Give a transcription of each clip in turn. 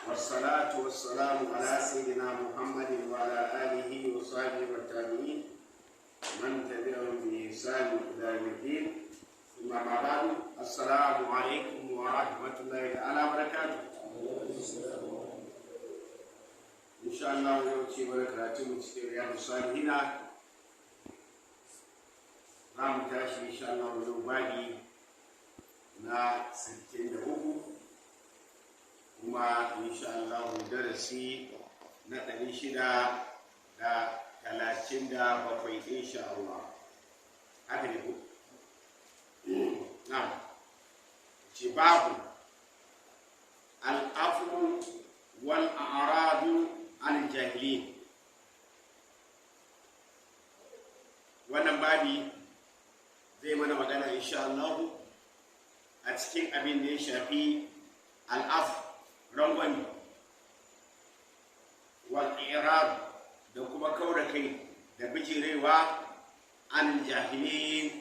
والصلاة والسلام على سيدنا محمد وعلى آله وصحبه والتابعين من تبعهم بإحسان إلى يوم الدين. ثم ما بعد، السلام عليكم ورحمة الله تعالى وبركاته. إن شاء الله yau ci gaba da karatu mu cikin Riyadu Salihina. Za mu tashi insha Allah yau babi na 63, kuma insha Allah darasi na 637 insha Allah. Haka ne ko? Na ce babu al'afu wal a'radu an jahilin. Wannan babi zai mana magana insha Allah a cikin abin da ya shafi al'af, rangwami, wal i'rad, da kuma kauda kai da bijirewa, an jahilin,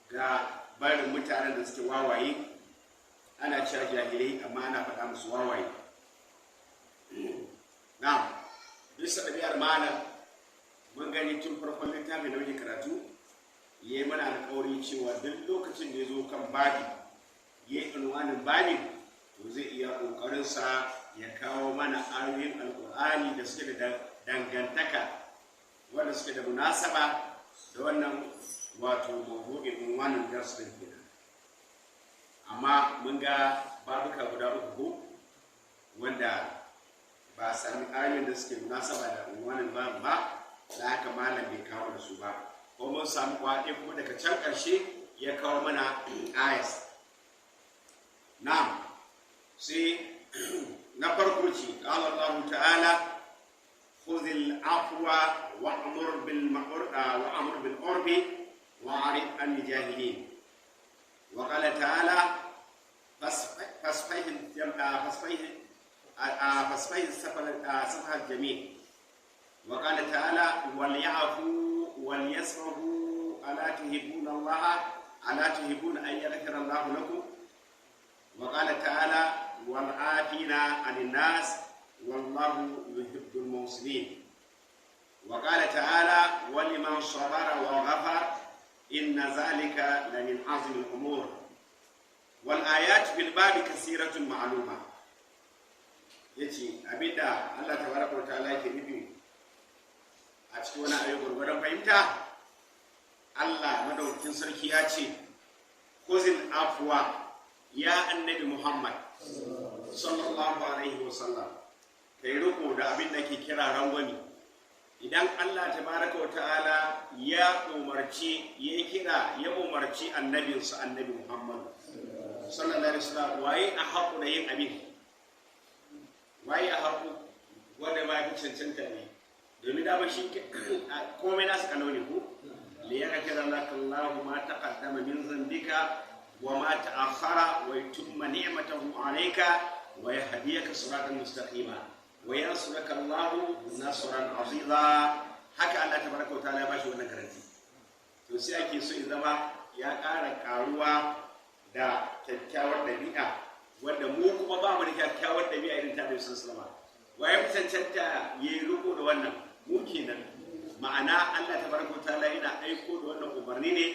ga barin mutanen da suke wawaye. Ana cewa jahilai, amma ana faɗa musu wawaye. Na bisa ɗabi'ar malam, mun gani tun farkon littafin da muke karatu, ya yi mana alƙawari cewa duk lokacin da ya zo kan babi, ya yi unwanin babin, to zai iya ƙoƙarinsa ya kawo mana ayoyin Alƙur'ani da suke da dangantaka, wanda suke da munasaba da wannan, wato mawdu'in unwanin darsin kenan. Amma mun ga babuka guda uku ko wanda ba a sami ayoyin da suke munasaba da unwanin babu ba, da haka malam bai kawo da su ba. Ko mun sami kwaɗe kuma daga can ƙarshe ya kawo mana ayas. Na'am, sai na farko ce qala Allah ta'ala: khudhil afwa wa'mur bil urfi wa'rid an jahilin. Wa qala ta'ala: fasfahi safha al jamil. Wa qala ta'ala: wal ya'fu wal yasfahu, ala tuhibbuna Allah, ala tuhibbuna an yaghfira Allah lakum. وقال تعالى: والعافين عن الناس والله يحب المحسنين. وقال تعالى: ولمن صبر وغفر إن ذلك لمن عزم الأمور. والآيات في الباب كثيرة معلومة. Yace abinda Allah tabaraka wa ta'ala yake nufi a cikin wani ayo, gurgurdan fahimta, Allah madaukakin sarki ya ce: khuzil afwa, ya Annabi Muhammad sallallahu alaihi wasallam, kai riko da abin da ke kira rangwami. Idan Allah tabaraka wa ta'ala ya umarci, ya kira, ya umarci annabinsa Annabi Muhammad sallallahu alaihi wasallam, waye a haƙu da yin abin? Waye a haƙu wanda ma fi cancanta ne? Domin dama shi komai nasu kalau ne ko liyaghfira laka Allahu ma taqaddama min dhanbika wa ma ta'akhkhara wa yutimma ni'matahu 'alayka wa yahdiyaka siratan mustaqima wa yansuraka Allahu nasran 'aziza. Haka Allah tabaraka wa ta'ala ya bashi wannan garanti. To sai ake so ya zama ya ƙara ƙaruwa da kyakkyawar ɗabi'a, wanda mu kuma ba mu da kyakkyawar ɗabi'a irin ta Annabi sallallahu alaihi wasallam. Waye fi cancanta ya yi riko da wannan? Mu kenan. Ma'ana, Allah tabaraka wa ta'ala yana aiko da wannan umarni ne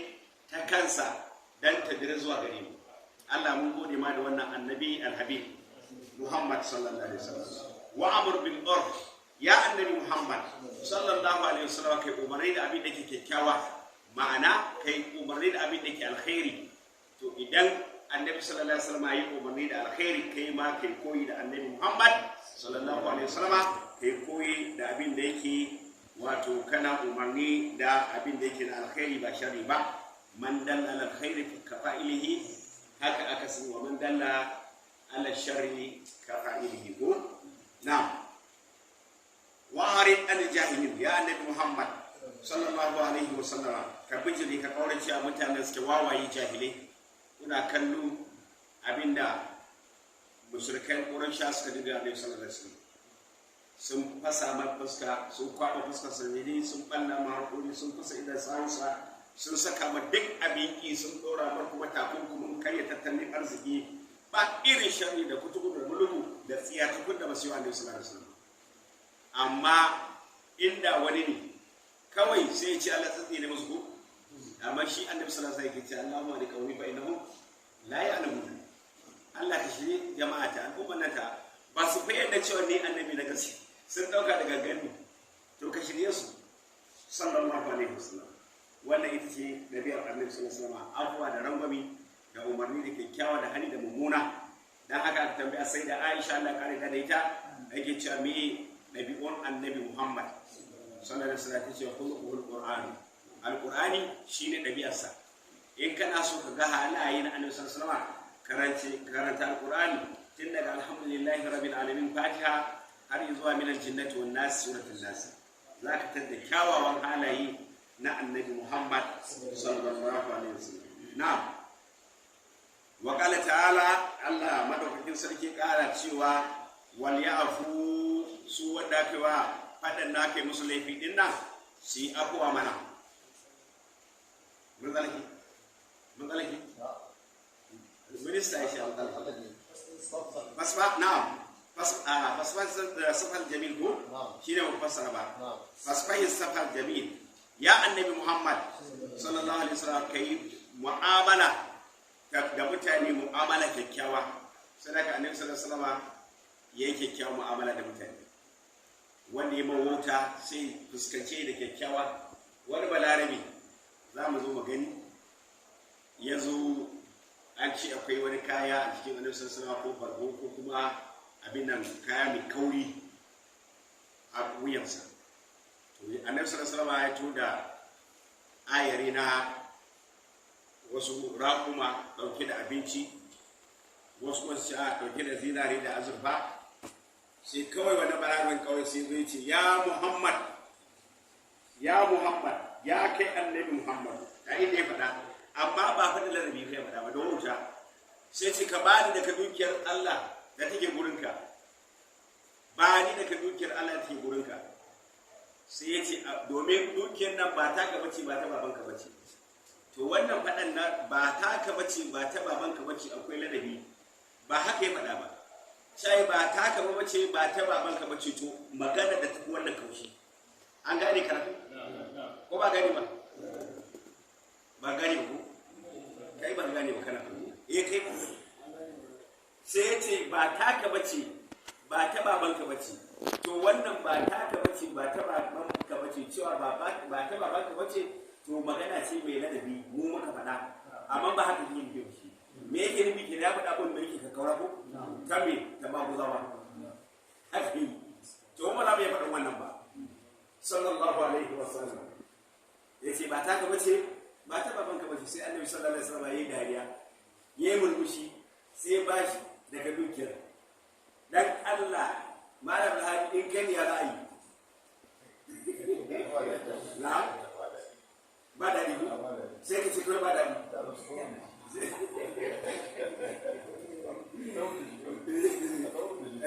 ta kansa dan ta dire zuwa gare mu. Allah, mun gode ma da wannan Annabi Alhabib Muhammad sallallahu alaihi wasallam. Wa amur bil urf, ya Annabi Muhammad sallallahu alaihi wasallam, kai umarni da abin da ke kyakkyawa, ma'ana kai umarni da abin da ke alkhairi. To idan Annabi sallallahu alaihi wasallam yi umarni da alkhairi, kai ma kai koyi da Annabi Muhammad sallallahu alaihi wasallam, kai koyi da abin da yake, wato kana umarni da abin da yake na alkhairi, ba sharri ba. Man dalla ala alkhairi ka fa'ilihi, haka aka san wa man dalla ala sharri ka fa'ilihi ko. Na'am, wa arid an jahilin, ya Annabi Muhammad sallallahu alaihi wasallama, ka bijiri, ka kaurace a mutanen suke wawaye, jahilai. Kuna kallo abinda mushrikan Quraysha suka dinga Annabi sallallahu alaihi wasallam: sun fasa mai fuska, sun kwaba fuskar sa ne, sun balla ma hakuri, sun fasa idan sawunsa, sun saka ma duk abin ki, sun dora mar kuma takunkumin karya tattalin arziki. Ba irin sharri da kutubu da mulubu da tsiyatukun da basu yi wa Annabi sallallahu alaihi wasallam. Amma inda wani ne kawai sai ya ce Allah tsitsi ne musu ko, amma shi Annabi sallallahu alaihi wasallam yake ce Allahumma li qawmi fa innahum la ya'lamun. Allah ka shirye jama'a ta al'umman nan ta ba su fa yadda cewa ni annabi na gaske, sun dauka daga gani, to ka shirye su sallallahu alaihi wasallam. Wannan ita ce ɗabi'ar Annabi sallallahu alaihi wasallam, afuwa da rangwami da umarni da kyakkyawa da hani da mummuna. Dan haka aka tambaya sai da Aisha, Allah kare da ita, yake cewa me ɗabi'un Annabi Muhammad sallallahu alaihi wasallam? Tace khuluqul Qur'ani, alqur'ani shine ɗabi'arsa. In kana so ka ga halaye na Annabi sallallahu alaihi wasallam, karanta alqur'ani tun daga alhamdulillahi rabbil alamin Fatiha har zuwa minal jinnati wan nas suratul nas, zaka tada kyawawan halaye na Annabi Muhammad sallallahu alaihi wasallam. Na'am. Wa qala ta'ala, Allah madaukakin sarki kara cewa wal ya'fu, su wanda kai wa fadan na kai musu laifi din nan su yi afuwa mana. Mun zalaki, mun zalaki, minista ya ce an zalaki. Fasfa, na'am, fasfa safal jamil ko shi ne mu fassara ba. Fasfahin safal jamil, ya Annabi Muhammad sallallahu alaihi wasallam, kai mu'amala da mutane mu'amala kyakkyawa. Sadaka Annabi sallallahu alaihi wasallam yayi kyakkyawa mu'amala da mutane. Wanda ya mawauta sai fuskance da kyakkyawa. Wani balarabe, za mu zo mu gani, ya zo an ce akwai wani kaya a cikin Annabi sallallahu alaihi wasallam, ko bargo ko kuma abin nan, kaya mai kauri a wuyansa. To Annabi sallallahu alaihi wasallam ya tura ayari na wasu raƙuma ɗauke da abinci, wasu wasu a ɗauke da zinare da azurfa. Sai kawai wani balarabin kawai sai zai ce, "Ya Muhammad, ya Muhammad, ya kai Annabi Muhammad." Ta inda ya faɗa, amma ba faɗi larabi kai faɗa ba don wuta. Sai ce, "Ka bani daga dukiyar Allah da take gurinka, ba ni daga dukiyar Allah da take gurinka." Sai ya ce, "Domin dukiyar nan ba taka bace, ba ta babanka bace." To wannan faɗan na ba taka bace, ba ta babanka bace, akwai ladabi. Ba haka ya faɗa ba, sai ba taka ba bace, ba ta babanka bace. To magana da tafi wannan kaushi. An gane karatu ko ba gane ba? Ba gane ba ko? Kai ba gane ba, kana eh kai ba. Sai ya ce ba taka bace, ba ta babanka bace. To wannan ba taka bace, ba ta babanka bace, cewa ba ta babanka bace, to magana ce mai ladabi mu muka faɗa, amma ba haka yake nufi shi. Me yake nufi ke? Ya faɗa abin da yake ka kaura ko ta me ta ba guzawa haka yi. To mu za mu iya faɗin wannan ba. Sallallahu alaihi wasallam ya ce ba taka bace, ba ta babanka bace. Sai Annabi sallallahu alaihi wasallam ya yi dariya, ya yi murmushi, sai ba shi daga dukiyar. Dan Allah, malam Lahadi, in kai ya za a yi na ba daɗi ko? Sai ka ce kawai ba daɗi.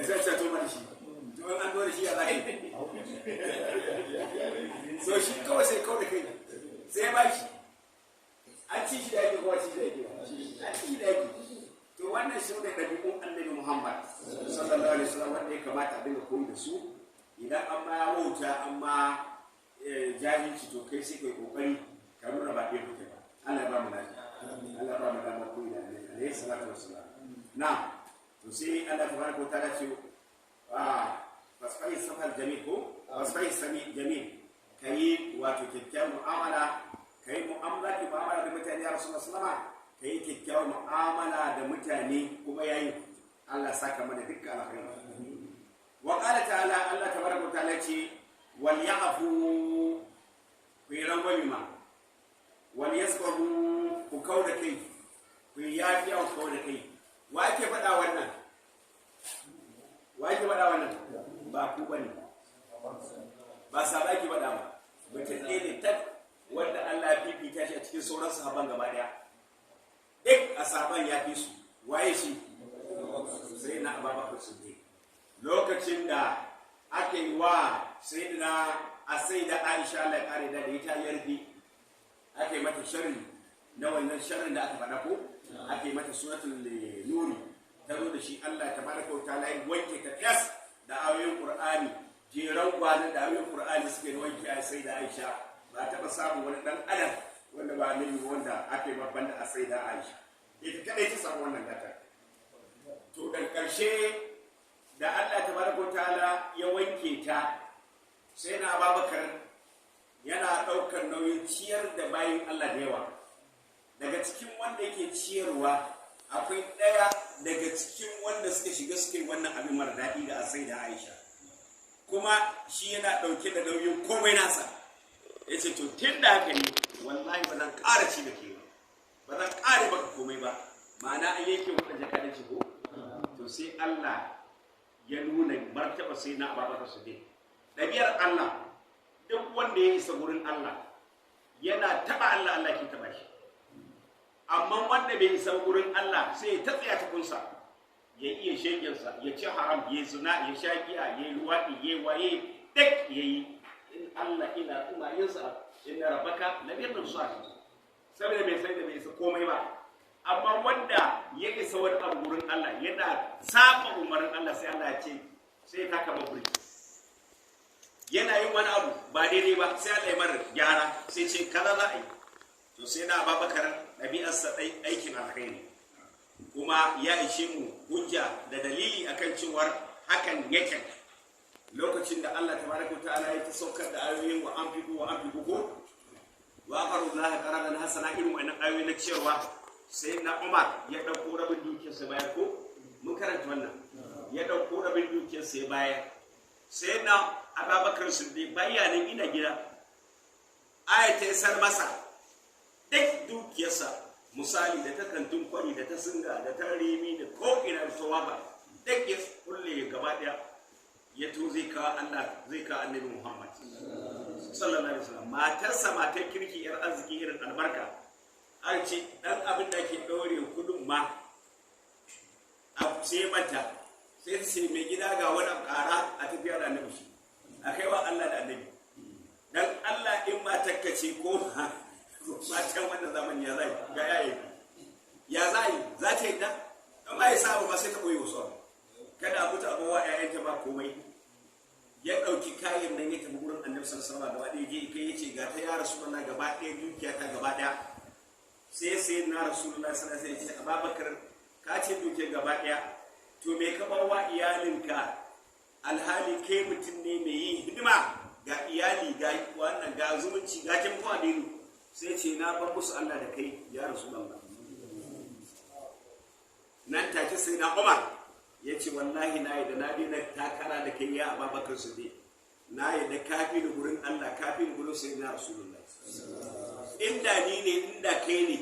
Sai ce to ba shi, to an dole shi ya za yi. So shi kawai sai kawai da kai sai ba shi. An ci shi da yake ko ci da yake, an ci shi da yake. To wannan shi ne ɗabi'un Annabi Muhammad sallallahu alaihi wasallam wanda ya kamata a dinga koyi da su. Idan an ma wauta, an ma jahilci, to kai sai kai kokari ka nuna ba ɗaya kuke ba. Allah ya ba mu lafiya, Allah ya ba mu damar koyi da Annabi alaihi salatu wassalam. Na to sai Allah tabaraka wa ta'ala ce a fasfai safal jamil ko fasfai sami jamil, kai wato kyakkyawan mu'amala, kai mu'amala ki mu'amala da mutane, ya Rasulullah sallama, kai kyakkyawar mu'amala da mutane. Kuma yayi Allah saka mana dukkan alkhairi. Wa qala ta'ala, Allah tabaraka wa ta'ala ce wal ya'fu, ku yi rangwami ma, wal yasfahu, ku kau da kai, ku yi yafiya, ku kau da kai. Wa ake faɗa wannan? Wa ake faɗa wannan? Ba ku bane, ba sahaba ake faɗa ba. Mutum ɗaya ne tak wanda Allah ya fifita shi a cikin sauran sahaban gaba ɗaya. Duk a sahaban ya fi su. Waye shi? Sai na Abubakar Siddiq. Lokacin da aka yi wa sayyidina a sai da Aisha, Allah ya kare da ita, yarfi, aka yi mata sharri na wannan sharrin da aka faɗa ko aka yi mata suratul nuri. Ta zo da shi, Allah tabaraka wa ta'ala ya wanke ta fes da ayoyin Qur'ani. Jeran gwanin da ayoyin Qur'ani suke da wanke a sai da Aisha, ba taɓa samun wani ɗan adam wanda ba annabi ba wanda aka yi babban da a sai da Aisha, ita kadai ta samu wannan gata. To da ƙarshe da Allah tabaraka wa ta'ala ya wanke ta, sai na Ababakar yana ɗaukar nauyin ciyar da bayin Allah da yawa. Daga cikin wanda yake ciyarwa akwai ɗaya daga cikin wanda suka shiga suka yi wannan abin mara daɗi da asai da Aisha, kuma shi yana ɗauke da nauyin komai nasa. Ya ce, "To tun da haka ne, wallahi ba zan ƙara ci da ke ba, ba zan ƙara baka komai ba." Ma'ana an yanke wata jakadanci ko. To sai Allah ya nuna martaba sai na Abubakar Siddiq. Ɗabi'ar Allah, duk wanda ya isa wurin Allah yana taɓa Allah, Allah ke taɓa shi. Amma wanda bai isa wurin Allah sai ya ta tsaya tukunsa, ya iya shegensa, ya ci haram, ya zina, ya sha giya, ya yi luwaɗi, ya yi waye, duk ya yi. In Allah ina kuma yinsa, inna rabbaka labir mirsad, saboda bai sai da bai isa komai ba. Amma wanda ya isa wani abu wurin Allah, yana saba umarnin Allah, sai Allah ya ce sai ya taka maburi. Yana yin wani abu ba daidai ba, sai Allah ya mara gyara, sai ce kaza za a yi. To sai na Ababakar ɗabi'arsa ɗai aikin alkhairi, kuma ya ishe mu hujja da dalili akan cewar hakan yake. Lokacin da Allah tabaraka wa ta'ala ya ta saukar da ayoyin wa anfiqu wa anfiqu ko wa aqru Allah qaradan hasana, irin wannan ayoyi na cewa sai na Umar ya dauko rabin dukiyarsa bayar, ko mun karanta wannan, ya dauko rabin dukiyarsa ya bayar. Sai na Ababakar Siddiq bayanin ina gida, aya ta isar masa, duk dukiyarsa, misali da ta Kantin Kwari, da ta Singa, da ta Rimi, da ko ina da towa ba, duk ya kulle gaba daya, ya to zai kawo Allah, zai kawo Annabi Muhammad sallallahu alaihi wasallam. Matarsa, matar kirki, yar arziki, irin albarka, an ce dan abin da ke daure kudin ma a sai mata, sai ta ce, "Mai gida, ga wani ƙara a tafiya da Annabi, shi a kai wa Allah da Annabi." Dan Allah, in matarka ce ko matan wannan zamani, ya zai ga yayi, ya zai za ta yadda? In ba ya saba ba, sai ta boye wasu abu, kada a mutu abuwa ƴaƴanta ba komai. Ya ɗauki kayan nan ya tafi wurin Annabi sallallahu alaihi wasallam gaba ɗaya, je kai ya ce, "Ga ta ya Rasulullah, gaba ɗaya dukiya ta gaba ɗaya." Sai na Rasulullah sallallahu alaihi wasallam ya ce, "Ababakar, ka ce dukiyar gaba ɗaya, to me ka bawa iyalinka? Alhali kai mutum ne mai yin hidima ga iyali, ga wannan, ga zumunci, ga taimakon addini." Sai ce, "Na ban musu Allah da kai, ya Rasulullah." Nan take sai na Umar ya ce, "Wallahi na yi da na daina takara da kai, ya Ababakar su ne, na yi da kafi da gurin Allah, kafi da gurin sai na Rasulullah." Inda ni ne, inda kai ne,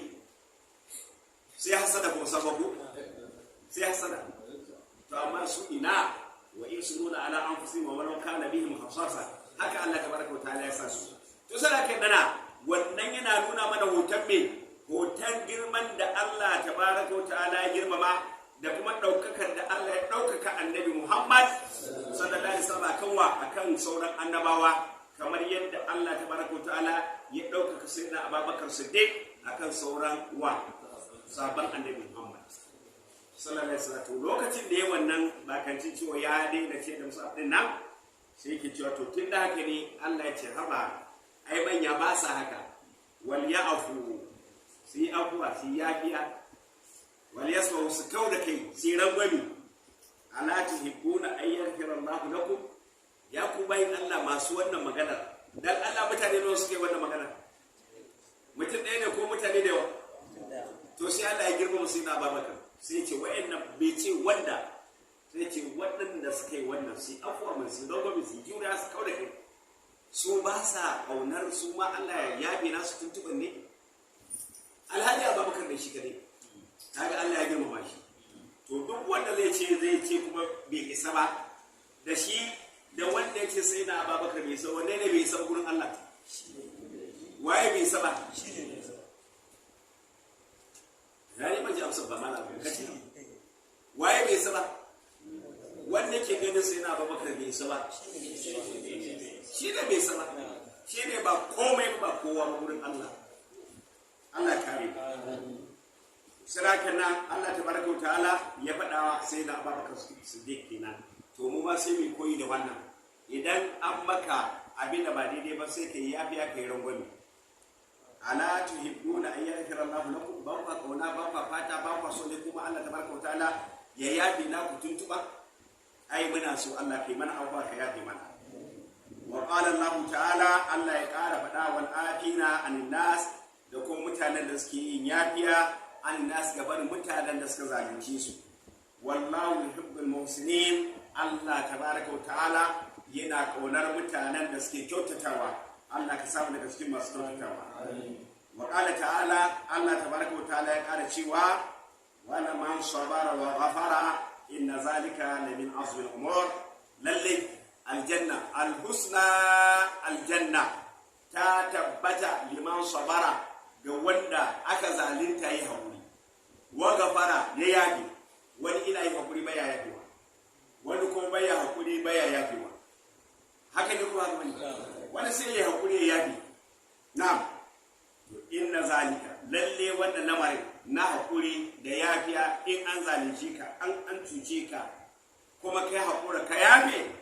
sai hasada ko sababu, sai hasada. To amma su ina, wa yusiruna ala anfusihim wa walau kana bihim khasasa, haka Allah tabaraka wa ta'ala ya sa su. To sai kai dana wannan yana nuna mana hoton me? Hoton girman da Allah tabaraka wa ta'ala ya girmama, da kuma ɗaukakar da Allah ya ɗaukaka Annabi Muhammad sallallahu alaihi wasallam akan wa? Akan sauran annabawa, kamar yadda Allah tabaraka wa ta'ala ya ɗaukaka sayyidina Abubakar Siddiq akan sauran wa? Sabon Annabi Muhammad sallallahu alaihi wasallam. To lokacin da ya wannan bakancin cewa ya daina ce da musu abin nan, sai yake cewa, to tun da haka ne, Allah ya ce, haba, ai manya ba sa haka. Wal ya'fu, su yi afuwa, su yi yafiya, wal yasfahu, su kau da kai, su yi rangwami. Ala tuhibbuna ay yaghfira Allah lakum? Ya ku bayin Allah masu wannan maganar, dan Allah mutane nawa suke wannan maganar? Mutum ɗaya ne ko mutane da yawa? To sai Allah ya girma musu na Ababakar, sai ce wa'annan, bai ce wanda, sai ce waɗanda suka yi wannan, su yi afuwa mai, su rangwami, su yi juriya, su kau da kai, su ba sa ƙaunar su ma Allah ya yabe nasu tuntuɓin ne? Alhaji Abubakar da shi kadai, kaga Allah ya girmama shi. To duk wanda zai ce kuma bai isa ba, da shi da wanda ya ce sai na Abubakar bai isa, wanne ne bai isa gurin Allah? Waye bai isa ba? Ya yi maji amsa ba mana kace waye bai isa ba? Wanda ke ganin sai na Abubakar bai isa ba, shi ne bai isa ba, shi ne ba komai ba kowa ba gurin Allah. Allah kare. Sarakan nan Allah tabaraka wa ta'ala ya faɗa sai da Abubakar Siddiq kenan. To mu ma sai mu koyi da wannan. Idan an maka abin da ba daidai ba, sai ka yi yafiya, ka yi rangwame. Ala tuhibbuna an yaghfira Allahu lakum? Ba ku kauna, ba ku fata, ba ku so ne kuma Allah tabaraka wa ta'ala ya yafi na ku tuntuba? Ai muna so. Allah kai mana abuwa, ka yafi mana. Wa qala Allah ta'ala, Allah ya ƙara faɗa, wal afina anin nas, da kuma mutanen da suke yin yafiya, anin nas, gaban mutanen da suka zalunce su. Wallahu yuhibbul muhsinin. Allah tabaraka wa ta'ala yana kaunar mutanen da suke kyautatawa. Allah ka samu daga cikin masu kyautatawa. Wa qala ta'ala, Allah tabaraka wa ta'ala ya ƙara cewa, wala man sabara wa ghafara inna zalika la min azmi al-umur. Lalle aljanna, alhusna, aljanna ta tabbata liman sabara, ga wanda aka zalunta yi haƙuri, wa gafara, ya yafe. Wani ina yi haƙuri baya yafewa, wani kuma baya haƙuri baya yafewa. Haka ne kuma haka? Wani sai ya haƙuri ya yafe. Na'am. To inna zalika, lalle wannan lamarin na haƙuri da yafiya in an zalunce ka, an cuce ka, kuma kai haƙura ka yafe,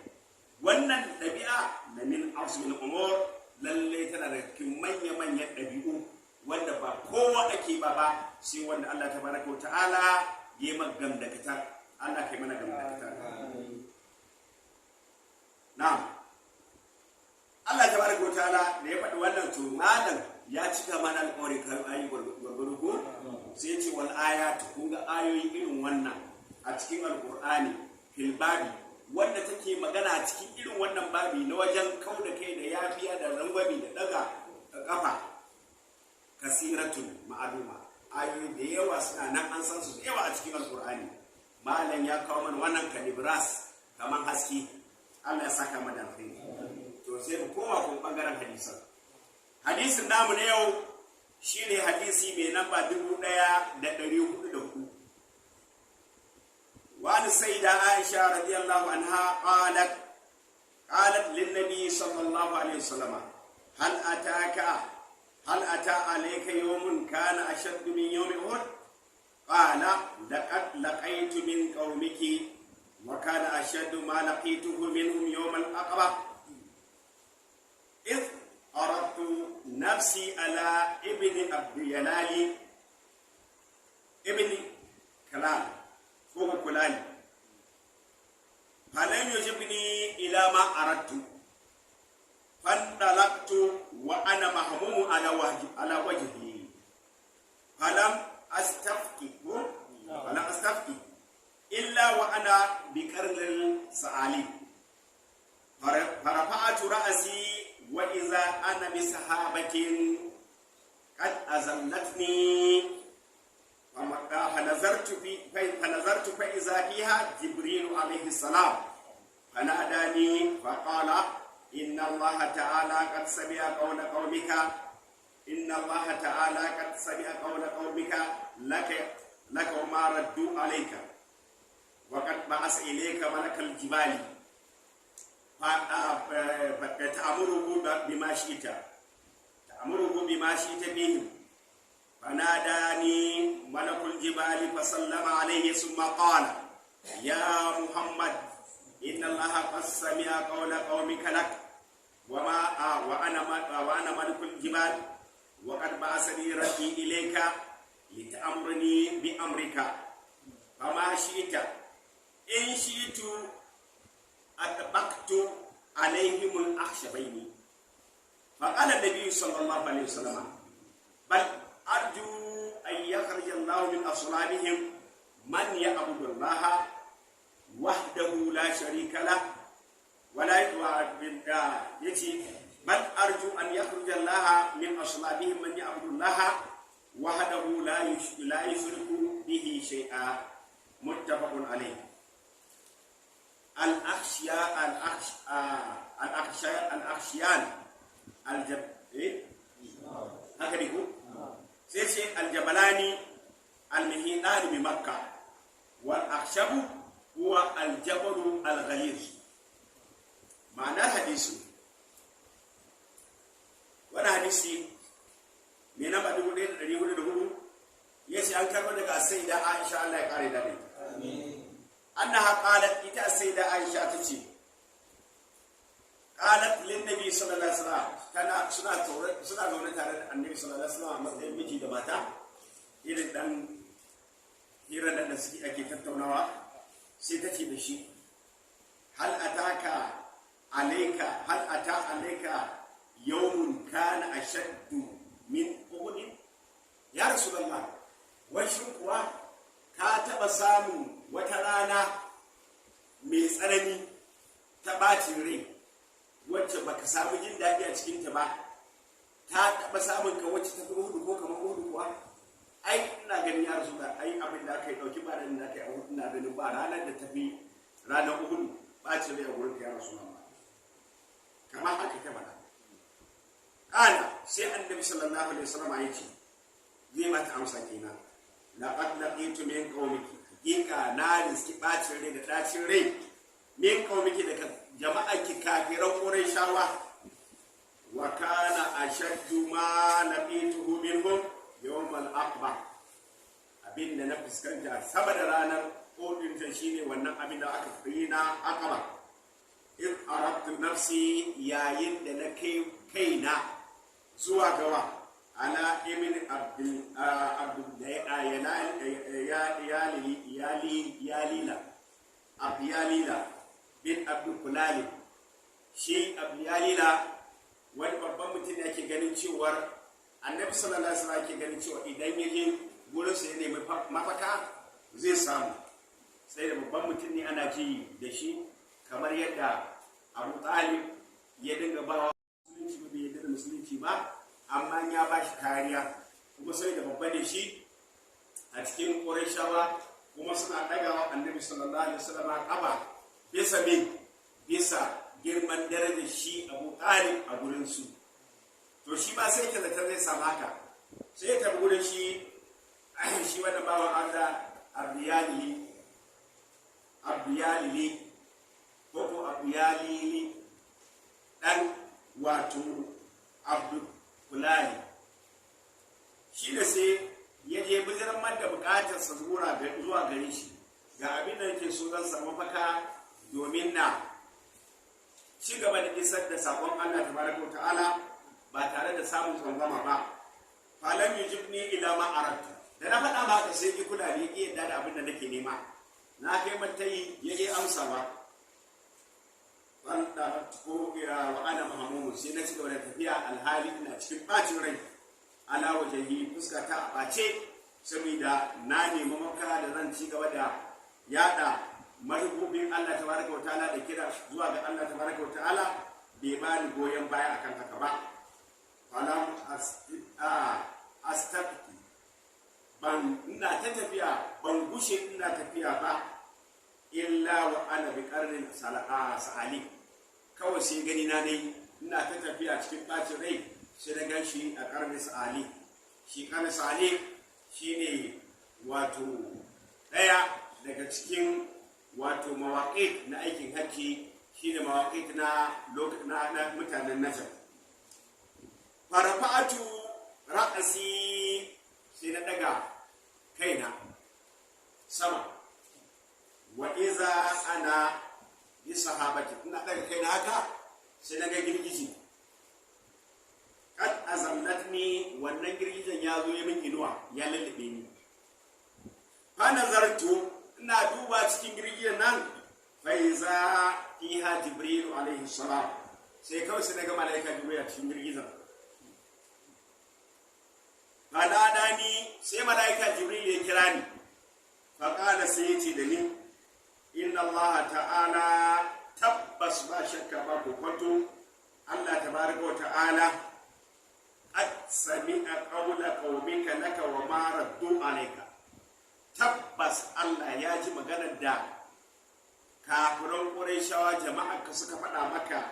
wannan ɗabi'a na min azmil umur, lalle tana da cikin manya-manyan ɗabi'u wanda ba kowa ake ba ba sai wanda Allah tabaraka wa ta'ala ya yi gamdakatar. Allah kai mana gamdakatar. Na'am. Allah tabaraka wa ta'ala da ya faɗi wannan, to malam ya cika mana alƙawari kan ayi gwargwaro ko, sai ya ce wal ayatu, kun ga ayoyi irin wannan a cikin Alƙur'ani, fil babi, wanda take magana a cikin irin wannan babi na wajen kau da kai da yafiya da rangwami da daga kafa, kasiratun ma'aluma, ayoyi da yawa suna nan, an san su da yawa a cikin Alƙur'ani. Malam ya kawo mana wannan kalibras kamar haske. Allah ya saka mana alkhairi. To sai mu koma kuma bangaren hadisan. Hadisin namu na yau shine hadisi mai namba 1404. وعن السيدة عائشة رضي الله عنها قالت: قالت للنبي صلى الله عليه وسلم: هل أتى عليك يوم كان أشد من يوم أحد؟ قال: لقد لقيت من قومك، وكان أشد ما لقيته منهم يوم العقبة، إذ عرضت نفسي على ابن عبد يلال ابن كلال فوق كلال، فلم يجبني إلى ما أردت، فانطلقت وأنا مهموم على وجهي، فلم أستفق إلا وأنا بقرن الثعالب، فرفعت رأسي وإذا أنا بسحابة قد أظلتني، فنظرت فإذا فيها جبريل عليه السلام، فناداني فقال: إن الله تعالى قد سمع قول قومك، إن الله تعالى قد سمع قول قومك لك وما ردوا عليك، وقد بعث إليك ملك الجبال تأمره بما شئت بهم. فناداني ملك الجبال فسلم عليه، ثم قال: يا محمد، إن الله قد سمع قول قومك لك، وما وأنا ملك الجبال، وقد بعثني ربي إليك لتأمرني بأمرك، فما شئت، إن شئت أطبقت عليهم الأخشبين. فقال النبي صلى الله عليه وسلم: بل أرجو أن يخرج الله من أصلابهم من يعبد الله وحده لا شريك له ولا يجي، بل أرجو أن يخرج الله من أصلابهم من يعبد الله وحده لا يشرك به شيئا. متفق عليه. الأخشياء الأخشياء الأخشيان الجب إيه؟ هكذا يقول سيشي الجبلان المحيطان بمكة، والأخشب هو الجبل الغليظ. معنى الحديث، wani hadisi mai namba 1404. Yace an karbo daga Sayyida Aisha, Allah ya kare da ni. Annaha qalat, ita Sayyida Aisha tace, qalat lin nabi sallallahu alaihi wasallam, tana suna zaune tare da Annabi sallallahu alaihi wasallam a matsayin miji da mata, irin dan hirar da suke ake tattaunawa. Sai ta ce da shi: "Hal ataka alayka, hal ata alayka yawmun kana ashaddu min Uhud, ya Rasulullah? Wai shin kuwa ka taba samun wata rana mai tsanani ta bacin rai wacce baka samu jin daɗi a cikinta ba? Ta taɓa samun ka wacce ta fi Uhudu ko kamar Uhudu kuwa? Ai ina ganin, ya rasu da ai abin da aka yi ɗauki ba da aka yi a Uhudu, ina ganin ba ranar da ta fi ranar Uhudu ɓacin rai a gurin ka, ya rasu ba." Kamar haka ta faɗa. Ƙala, sai Annabi sallallahu alaihi wasallam ya ce, zai mata amsa kenan: "Laqad laqitu min qaumiki", hakika na riski ɓacin rai da ɗacin rai, "min qaumiki", daga jama'a ki kafiran Qurayshawa, "wa kana ashaddu ma laqituhu minhum yawm al-Aqaba". Abin da na fuskanta sama da ranar Uhud ta shine wannan abin da aka yi na Aqaba. "In aradtu nafsi", yayin da na kai kaina zuwa gawa ala ibn abdul abdul ya yali yalila, Abdiyalila bin Abdul Kulali. Shi Abdiyalila wani babban mutum ne, ake ganin cewar Annabi sallallahu alaihi wasallam ake ganin cewa idan ya je gurin sa ya nemi mafaka zai samu, sai da babban mutum ne ana ji da shi, kamar yadda Abu Talib ya dinga ba musulunci ba, bai yadda da musulunci ba, amma ya ba shi kariya kuma sai da babba ne shi a cikin Qurayshawa, kuma suna ɗagawa Annabi sallallahu alaihi wasallam ƙafa bisa me, bisa girman darajar shi Abu Talib a gurin su. To shi ma sai ke zata zai samu haka, sai ya tafi gurin shi wannan bawan Allah Abdiyalili, Abdiyalili ko Abdiyalili dan wato Abdul Kulali. Shi da sai ya je bijiran man da bukatarsa zuwa gare shi: ga abin da yake so, zan samu mafaka domin na ci gaba da isar da sakon Allah tabaraka wa ta'ala ba tare da samun tsangwama ba. "Falam yujibni ila ma aradtu", da na faɗa maka sai ki kula ne, ki yadda da abin da nake nema. Na kai matayi ya je amsa ba. Wanda ko wa ana mahmumu, sai na ci gaba da tafiya alhali ina cikin bacin rai, ala wajhi, fuska ta a ɓace, saboda na nemi mafaka da zan ci gaba da yada manufofin Allah tabaraka wa ta'ala da kira zuwa ga Allah tabaraka wa ta'ala, bai ba ni goyon baya akan haka ba. "Falam astafti", ban ina ta tafiya, ban gushe ina tafiya ba, "illa wa ana bi qarnin sa'ali". Kawai sai gani na dai ina ta tafiya cikin bacin rai, sai na gan shi a qarnin sa'ali. Shi qarnin sa'ali shine wato daya daga cikin wato mawaƙit na aikin hajji, shine mawaƙit na mutanen Najd. "Farafa'atu ra'asi", sai na daga kaina sama, "wa iza ana bi sahabati", ina daga kaina haka sai na ga girgiji, "kad azallatni", wannan girgijen ya zo ya min inuwa, ya lullube ni. "Fa nazartu", ina duba cikin girgijen nan, "fa iza fiha Jibril alaihi salam", sai kawai sai na ga malaika Jibril a cikin girgijen. "Fanadani", sai malaika Jibril ya kira ni. "Faƙala", sai ya ce da ni: "Inna Allah ta'ala", tabbas ba shakka ba kwanto, Allah tabaraka wa ta'ala, "qad sami'a qawla qaumika laka wa ma raddu alayka". Tabbas Allah ya ji maganar da kafiran Qurayshawa jama'ar ka suka faɗa maka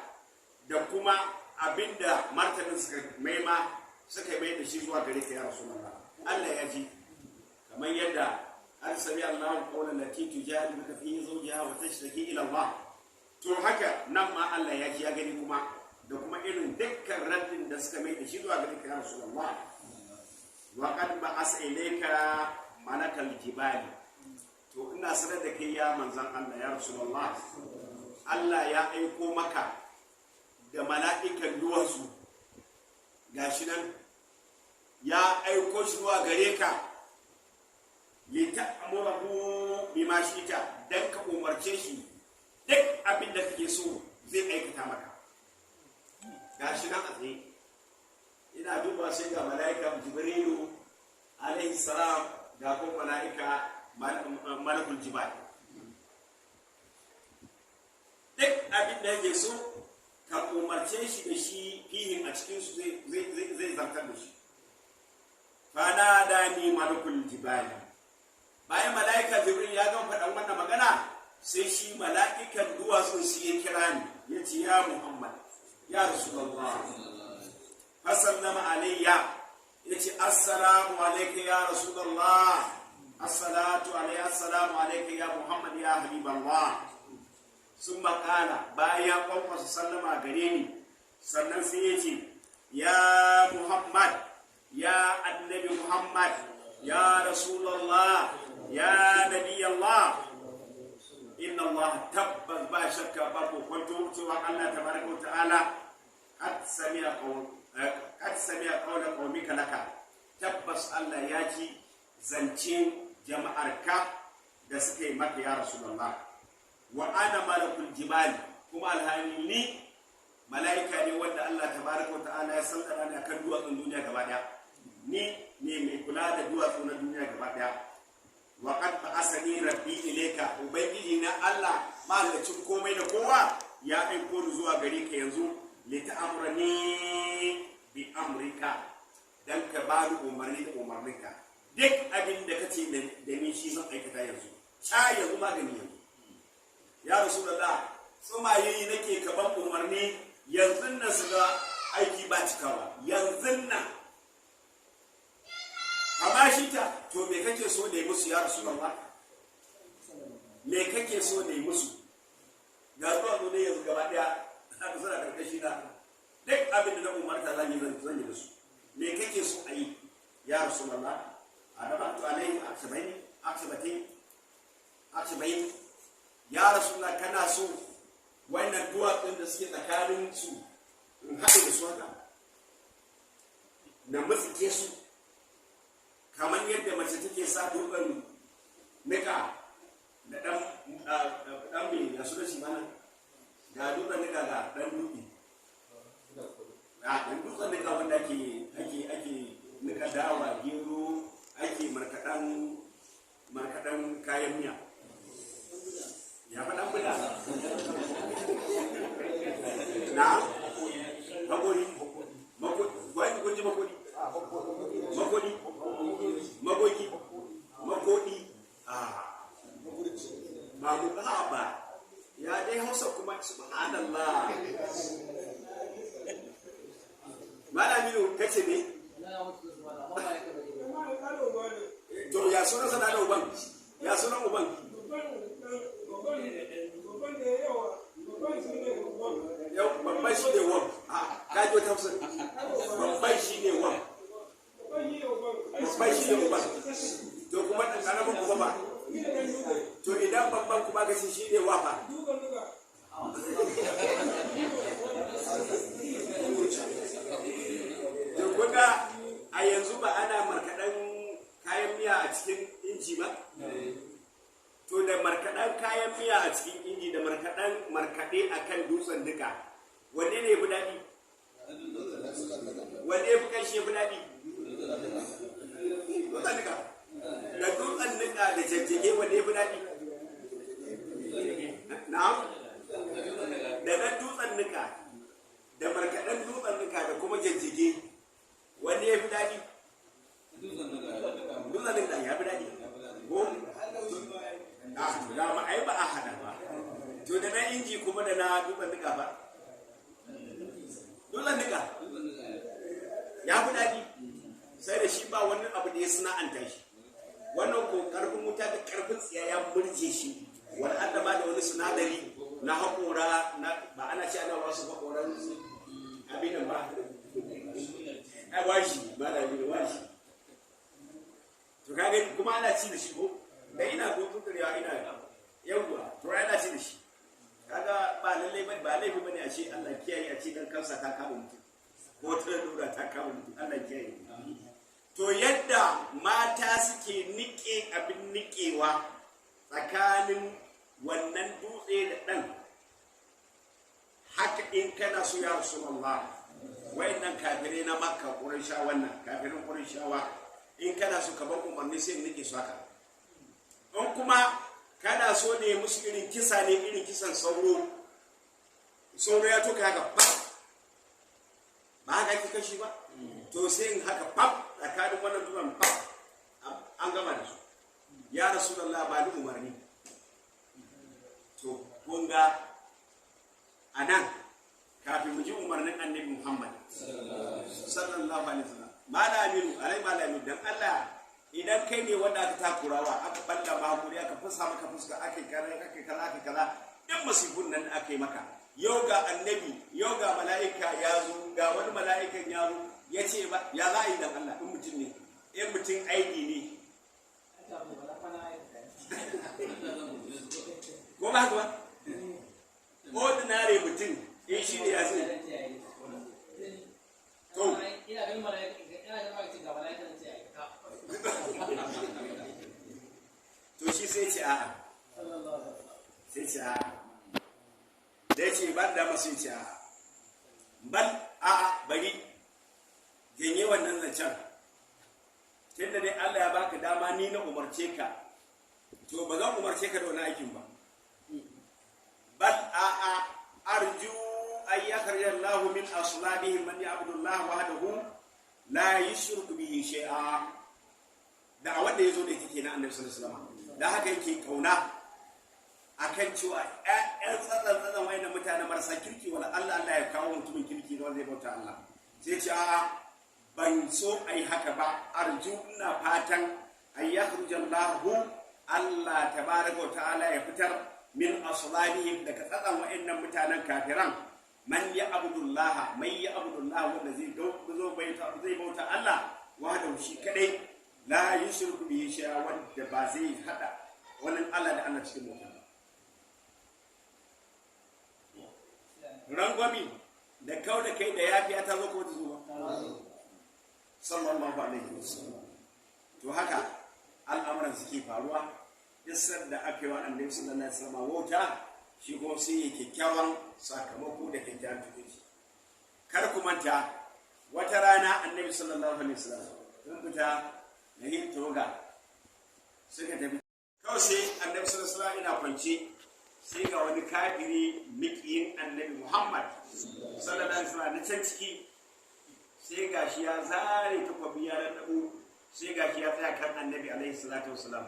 da kuma abinda martanin suka maima suka mai da shi zuwa gare ka, ya Rasulullah. Allah ya ji, kamar yadda an sami Allahu qawlan lati tujadiluka fi zawjiha wa tashtaki ila Allah. To haka nan ma Allah ya ji, ya gani kuma, da kuma irin dukkan raddin da suka mai da shi zuwa gare ka, ya Rasulullah. Wa qad ba'asa ilayka malakal jibali. To ina sanar da kai ya manzan Allah, ya Rasulullah, Allah ya aiko maka da mala'ikan duwatsu, gashi nan ya aiko shi zuwa gare ka, li ta'murahu bima shi'ta, dan ka umarce shi duk abin da kake so zai aikata maka. Gashi nan a tsaye ina duba, sai ga mala'ika Jibrilu alaihi salam, ga kuma mala'ika malakul jibal. Duk abin da yake so ka umarce shi da shi, fihin a cikin su zai zartar da shi. Fana da ni malakul jibal. Bayan mala'ika Jibril ya gama faɗan wannan magana, sai shi mala'ikan duwatsun su ya kira ni, ya ce, "Ya Muhammad, ya Rasulullah." Fasallama alayya, ya ce, "Assalamu alayka ya Rasulullah, assalatu alayya, assalamu alayka ya Muhammad, ya Habiballah." Sun makala, bayan ya kwankwasa sallama gare ni, sannan sai ya ce, "Ya Muhammad, ya Annabi Muhammad, ya Rasulallah, ya Nabiyallah, inna Allah, tabbas ba shakka ba ko kwanto cewa Allah tabaraka wa ta'ala qad sami'a qawla qaumika laka, tabbas Allah ya ji zancen jama'arka da suka yi maka, ya Rasulullah. Wa ana malakul jibali, kuma alhali ni mala'ika ne wanda Allah tabaraka wa ta'ala ya sallara ni akan duwatsun duniya gaba daya. Ni ne mai kula da duwatsu na duniya gaba daya. Wa qad ba'athani rabbi ilayka, ubangiji na Allah mahallacin komai da kowa ya aiko ni zuwa gare ka yanzu, li ta'amrani bi amrika, dan ka ba ni umarni da umarninka. Duk abin da kace da ni shi zan aikata yanzu, sha yanzu, magani yanzu. Ya Rasulullah, tsumaye nake kaban umarni yanzu nan su ga aiki ba cikawa yanzu nan. Amma shi ta, to me kake so da yi musu, ya Rasulullah? Me kake so da yi musu? Ga zuwa zo ne yanzu gaba daya aka suna karkashi na, duk abin da na umarta zan yi, zan yi da su. Me kake so a yi, ya Rasulullah? Adabatu alaihi aksabaini aksabatin aksabain. Ya Rasulullah, kana so wannan duwatsun da suke tsakanin su in haɗe da su haka na mutsike su, kamar yadda mace take sa dutsen nika da ɗan ɗan mai ya su da shi mana, ga dutsen nika, ga ɗan dutse, a ɗan dutsen nika wanda ake nika dawa, gero, ake markaɗan kayan miya, ya faɗan buda na makori, wani kun ji makori, makori, makoki, makodi, a ba mu ba ba ya dai Hausa kuma, subhanallah. Malami, kace ne to ya sunan sana da uban, ya sunan uban? Yau babban shi ne wan, a kaji wata Hausa, babban shi ne wan, babban shi ne uban. To kuma ɗan ƙaramin kuma ba, to idan babban kuma ka ce shi ne wafa. To kuga a yanzu ba ana markaɗen kayan miya a cikin inji ba? To da markaɗen kayan miya a cikin inji da markaɗen markaɗe a kan dutsen duka, wanne ne fi daɗi? Wanne fi ƙanshe fi daɗi? Dutsen duka. Da dutsen duka da jajjage, wanne fi daɗi? Na'am, da na dutsen duka da markaɗen dutsen duka da kuma jajjage, wanne ya fi daɗi? Dutsen duka ya fi daɗi ko? A dama ai ba a hada ba. To da na inji kuma da na dutsen duka ba, dutsen duka ya fi daɗi, sai da shi ba wani abu da ya sana'anta shi. Wannan ko karfin wuta da karfin tsiya ya murje shi, wani an ba da wani sinadari na haƙora na ba ana ce ana wasu haƙoran abin nan ba, ai washi ba da abin washi. laifi bane a ce Allah kiyaye a ce dan kansa ta kama mutum ko ta lura ta kama mutum, Allah kiyaye. To yadda mata suke nike abin nikewa tsakanin wannan dutse da ɗan haka, in kana so ya Rasulullah, wayannan kafirai na Makka, Qurayshawa, wannan kafirin Qurayshawa, in kana so ka bar umarni sai in nike su haka. In kuma kana so ne musu irin kisa ne, irin kisan sauro, sauro ya toka haka pap, ba haka ake kashi ba, to sai in haka pap tsakanin wannan dutsen, pap, an gama da su. Ya Rasulullah, ba ni umarni. To kun ga a nan, kafin mu ji umarnin Annabi Muhammad sallallahu alaihi wasallam, Malam alai malami, dan Allah, idan kai ne wanda aka takurawa, aka balla ma hakuri, aka fasa maka fuska, aka yi kaza, aka yi kaza, aka yi kaza, duk masifun nan da aka yi maka, yau ga Annabi, yau ga mala'ika ya zo, ga wani mala'ikan ya zo ya ce ba ya za a yi? Dan Allah, in mutum ne, in mutum aiki ne, ko ba haka ba? Ordinary mutum in shi ne ya zai to Ina ganin mala'ika, ina ganin mala'ika, ga mala'ika ce aikata. To shi sai ce a'a. Sallallahu alaihi wasallam. Sai ce a'a. Da ya ce ba da masu, ce a'a, bal a'a, bari janye wannan zancen. Tunda dai Allah ya baka dama ni na umarce ka, to ba zan umarce ka da wani aikin ba. Bal a'a, arju an yakhrija Allahu min aslabihim man ya'budu Allah wahdahu la yushriku bihi shay'a. Da wanda yazo da ita kenan, Annabi sallallahu alaihi wasallam. Da haka yake kauna akan cewa ƴaƴan tsatsan tsatsan wayannan mutane marasa kirki, wala Allah Allah ya kawo mutumin kirki da wanda zai bauta Allah. Sai ce a'a, ban so ai haka ba. Arju, ina fatan, an yakhruja Allahu, Allah tabaraka wa ta'ala ya fitar, min aslabihim, daga tsatsan wayannan mutanen kafiran, man ya abudullah, man ya abudullah, wanda zai zo zai bauta Allah wahdahu, shi kadai, la yushriku bihi shay'a, wanda ba zai hada wani Allah da Allah cikin bauta ba. Rangwami da kau da kai da yafiya ta zo ko ta zo ba? Sallallahu alaihi wasallam. To haka al'amuran suke faruwa. Isar da aka yi wa Annabi sallallahu alaihi wasallam wauta, shi kuma sai ya kyakkyawan sakamako da kyakkyawan tukunci. Kar ku manta, wata rana Annabi sallallahu alaihi wasallam sun fita da yin toga, suka tafi. Kawai sai Annabi sallallahu alaihi wasallam ina kwance, sai ga wani kafiri mikiyin Annabi Muhammad sallallahu alaihi wasallam na can ciki, sai ga shi ya zare takwabi ya rarrabu, sai ga shi ya tsaya kan Annabi alaihi salatu wasalam,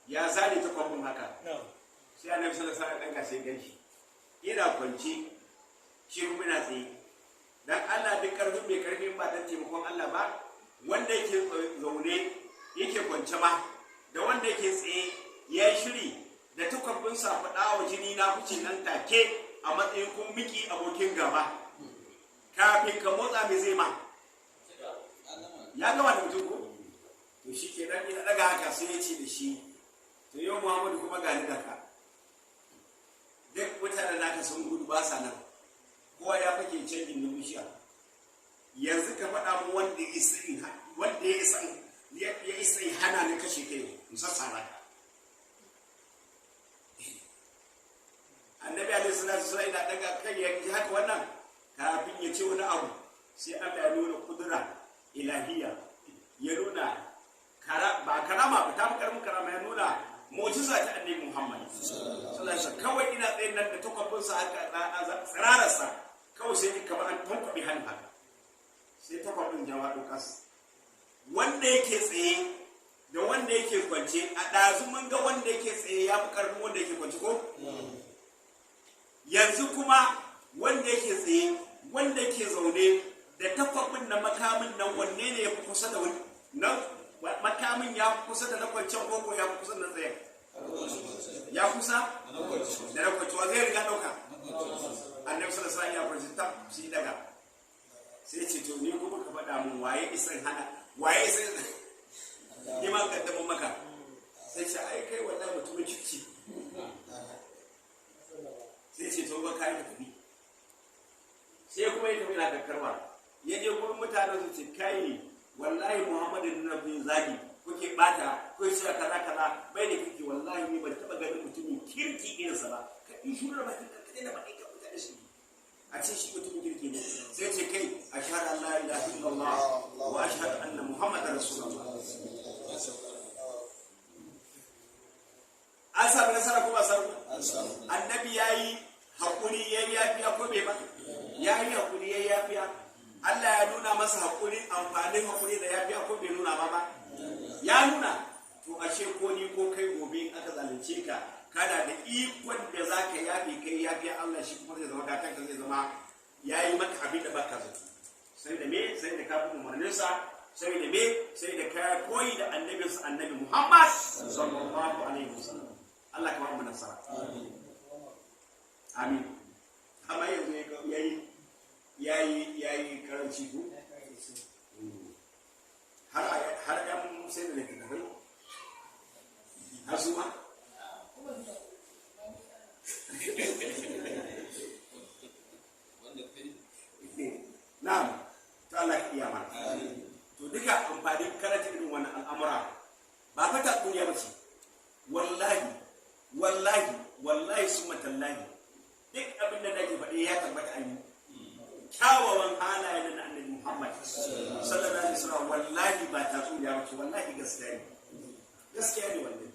ya zare takwabin haka. Sai Annabi sallallahu alaihi wasallam ɗaga, sai ganshi ina kwance, shi kuma ina tsaye. Dan Allah, duk karfin mai karfi, ba dan taimakon Allah ba, wanda yake zaune, yake kwance ma, da wanda yake tsaye ya shiri da takwabinsa, faɗa wa jini na fice nan take a matsayin kun miki abokin gaba, kafin ka motsa mai zai ma ya gama da mutum ko? To shi ke nan ina daga haka, sai ya ce da shi, to yau Muhammadu kuma gani da ka, duk mutanen naka sun gudu, ba sa nan, kowa ya fake can gindin bishiya. Yanzu ka faɗa mu wanda ya isa, wanda ya isa ya hana ni kashe kai in sassara ka. Annabi alaihi salatu wasallam ina daga kai ya ji haka wannan, kafin ya ce wani abu sai Allah ya nuna kudura ilahiya, ya nuna ba karama ba, ta fi karmin karama, ya nuna mu'jiza ta Annabi Muhammad sallallahu alaihi wasallam. Kawai ina tsayin nan da takwabin sa haka, tsirararsa, kawai sai ni kamar an tankwabe hannu haka, sai takwabin ya waɗo kas. Wanda yake tsaye da wanda yake kwance, a ɗazu mun ga wanda yake tsaye ya fi karfin wanda yake kwance ko? Yanzu kuma wanda yake tsaye, wanda yake zaune da takwabin na makamin nan, wanne ne ya fi kusa da wani? Na makamin ya fi kusa da na kwancen koko ya fi kusa da na tsaye? Ya kusa da na kwancewa, zai riga ɗauka. Annabi sallallahu alaihi wasallam ya kwanci ta shi daga, sai ce, to ni kuma ka faɗa mun waye isan hana, waye isan ni ma kaddamin maka? Sai ce, ai kai wallahi mutumin kirki. Sai ce, to ba kai ka tafi. kuma ya tafi yana kakkarwa. Ya je gurin mutanen su ce kai wallahi Muhammadu na fi zagi kuke bata ko shi kaza kaza bai da kirki, wallahi ni ban taba ganin mutumin kirki irinsa ba. Ka yi shuru da bakin ka kada da bakin ka mutane shi a ce shi mutumin kirki ne. Sai ce kai ashhadu an la ilaha illallah wa ashhadu anna muhammadar rasulullah. An sami nasara ko ba samu? Annabi yayi hakuri yayi yafiya ko bai ba? Yayi hakuri yayi yafiya. Allah ya nuna masa hakuri, amfanin hakuri da yafiya ko bai nuna ba? Ya nuna. To ashe ko ni ko kai gobe in aka zalunce ka kana da ikon da zaka yafe, kai yafiya, Allah shi kuma zai zama gatan ka, zai zama yayi maka abin da baka zato. Sai da me? Sai da ka bi umarninsa, sai da me? Sai da ka koyi da annabinsa annabi Muhammad sallallahu alaihi wasallam. Allah ka ba mu nasara. Amin. Amma yanzu yayi karanci ko har yan sai da littattafai har su ma na'am. To Allah ya iya mana. To duka amfanin karanta irin wannan al'amura ba fa tatsuniya ba ce. Wallahi wallahi wallahi summa tallahi duk abin da nake faɗi ya tabbata an yi. Kyawawan halaye na annabi Muhammad sallallahu alaihi wasallam wallahi ba tatsuniya ba ce, wallahi gaskiya ne, gaskiya ne wallahi.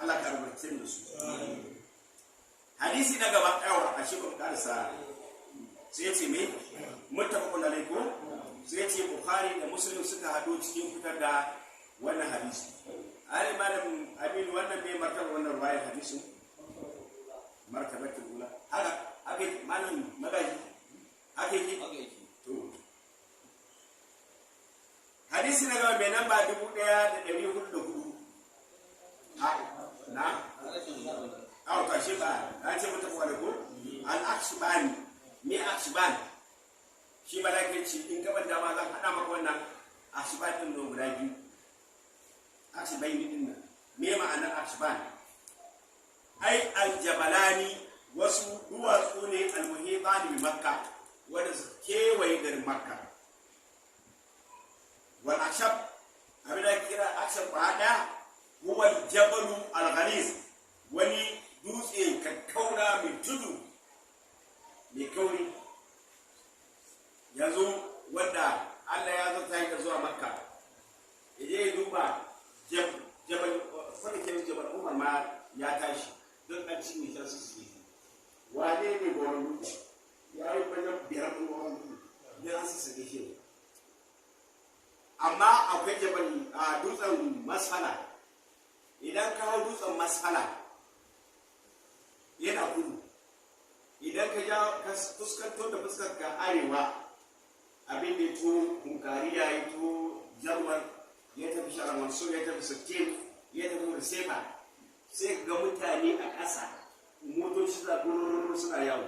Allah ka rubuce mu da su. Hadisi na gaba yawa a shi ba mu karasa. Sai ce me? Muttafaqun alayhi ko? Sai ce Bukhari da Muslim suka hado cikin fitar da wannan hadisi. Ali malam Aminu wannan bai martaba wannan ruwayar hadisin? Martabatul ula. Haka haka malam magaji haka yake? To hadisi na gaba mai namba 1404. Na? Aw to shi ba an ce mutu wani ko? Al-Akhshbani. Me Akhshban? Shi malakin ci in gaban dama zan hada maka wannan Akhshban din nan guda biyu. Akhshbaini din nan. Me ma'anar Akhshban? Ai aljabalani wasu duwatsu ne almuhitani bi Makka wanda su kewaye garin Makka. Wal akhshab abin da kira akhshab ba da huwa aljabalu alghaliz, wani dutse kakkaura mai tudu mai kauri. Yanzu wanda Allah ya zata yi zuwa Makka ya je duba jabal kwanakin jabal Umar ma ya tashi don an cinye shi su su yi wane ne goron dutse ya yi wajen 5 ɗin goron dutse don an su shi. Amma akwai jabal a dutsen Masfala. Idan ka hau dutsen Masfala yana kudu, idan ka ja ka fuskanto da fuskar ka arewa, abin da ya to Hunkariya ya to Jarwar ya tafi Sharar Mansur ya tafi Sittin ya tafi Risefa, sai ka ga mutane a ƙasa motoci suna gurururu suna yawo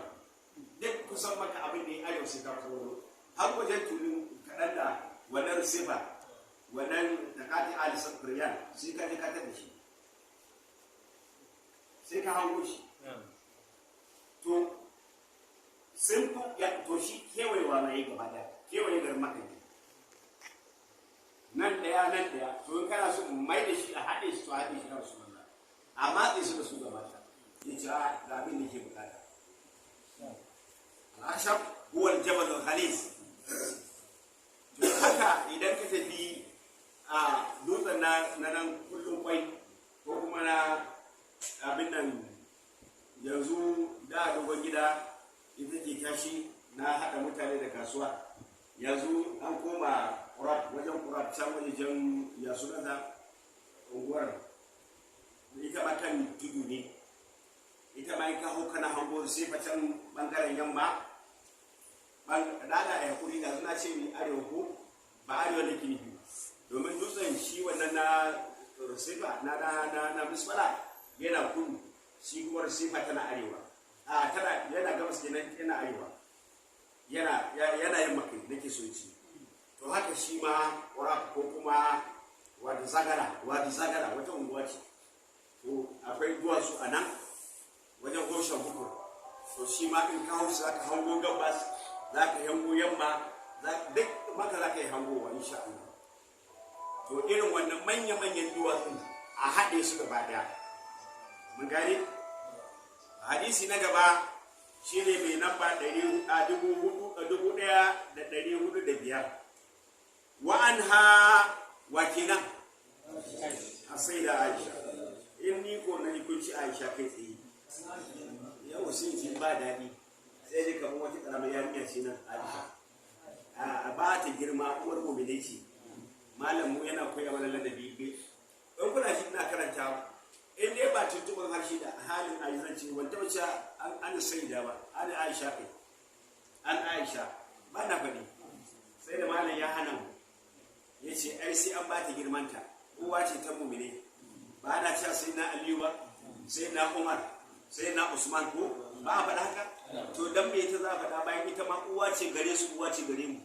duk kusan maka abin da ya arewa sai ka koro har wajen tulun kaɗan da wannan Risefa wannan takati Ali Sakuriyan sai ka je ka tada shi sai ka hango shi. To sun fi ya to shi kewayewa na yi gaba daya kewaye garin Makka ne nan daya nan daya. To in kana so mai da shi a haɗe shi to a haɗe shi na Rasulullah a matse shi da su gaba ɗaya. Ya ce a ga abin da ke bukata. Al-Ashab huwa al-jabal al-khalis. To haka idan ka tafi a dutsen na nan kullum kwai ko kuma na abin nan yanzu da dogon gida ita ke tashi na haɗa mutane da kasuwa. Yanzu an koma kurab wajen kurab can wajen ya suna da unguwar ita ma kan tudu ne. Ita ma in ka hau kana hango sai fa can bangaren yamma. Dala ya hakuri da suna ce ni arewa ko ba arewa da ke nufi domin dutsen shi wannan na Rusifa na na na Misfala yana kudu, shi kuma Rusifa tana arewa. A tana yana gabas kenan yana arewa. Yana yana yin maka nake so ci. To haka shi ma Qurab ko kuma Wadi Zagara, Wadi Zagara wata unguwa ce. To akwai duwatsu a nan. Wajen goshen bukur. To shi ma in ka hau za ka hango gabas, za ka hango yamma, duk maka za ka yi hangowa insha Allah. To irin wannan manya-manyan duwatsun a haɗe su gaba ɗaya. Mun gane? Hadisi na gaba shine mai namba 1405. Wa anha, wa kenan? A sai da Aisha. In ni ko na hukunci Aisha kai tsaye yau sai ji ba daɗi, sai dai kamar wata ƙaramar yarinya ce nan Aisha. A ba ta girma, uwar mu'minai ce. Malam mu yana koya mana ladabi. In kuna shi ina karanta, in dai ba tuntuɓar harshe da halin aizanci, wanda wace an sai da ba an Aisha kai, an Aisha ba na faɗi, sai da malam ya hana mu, ya ce ai sai an ba ta girmanta, uwa ce ta mumine. Ba ana cewa sai na Aliyu ba, sai na Umar, sai na Usman, ko ba a faɗa haka? To dan me ita za a faɗa bayan ita ma uwa ce gare su, uwa ce gare mu?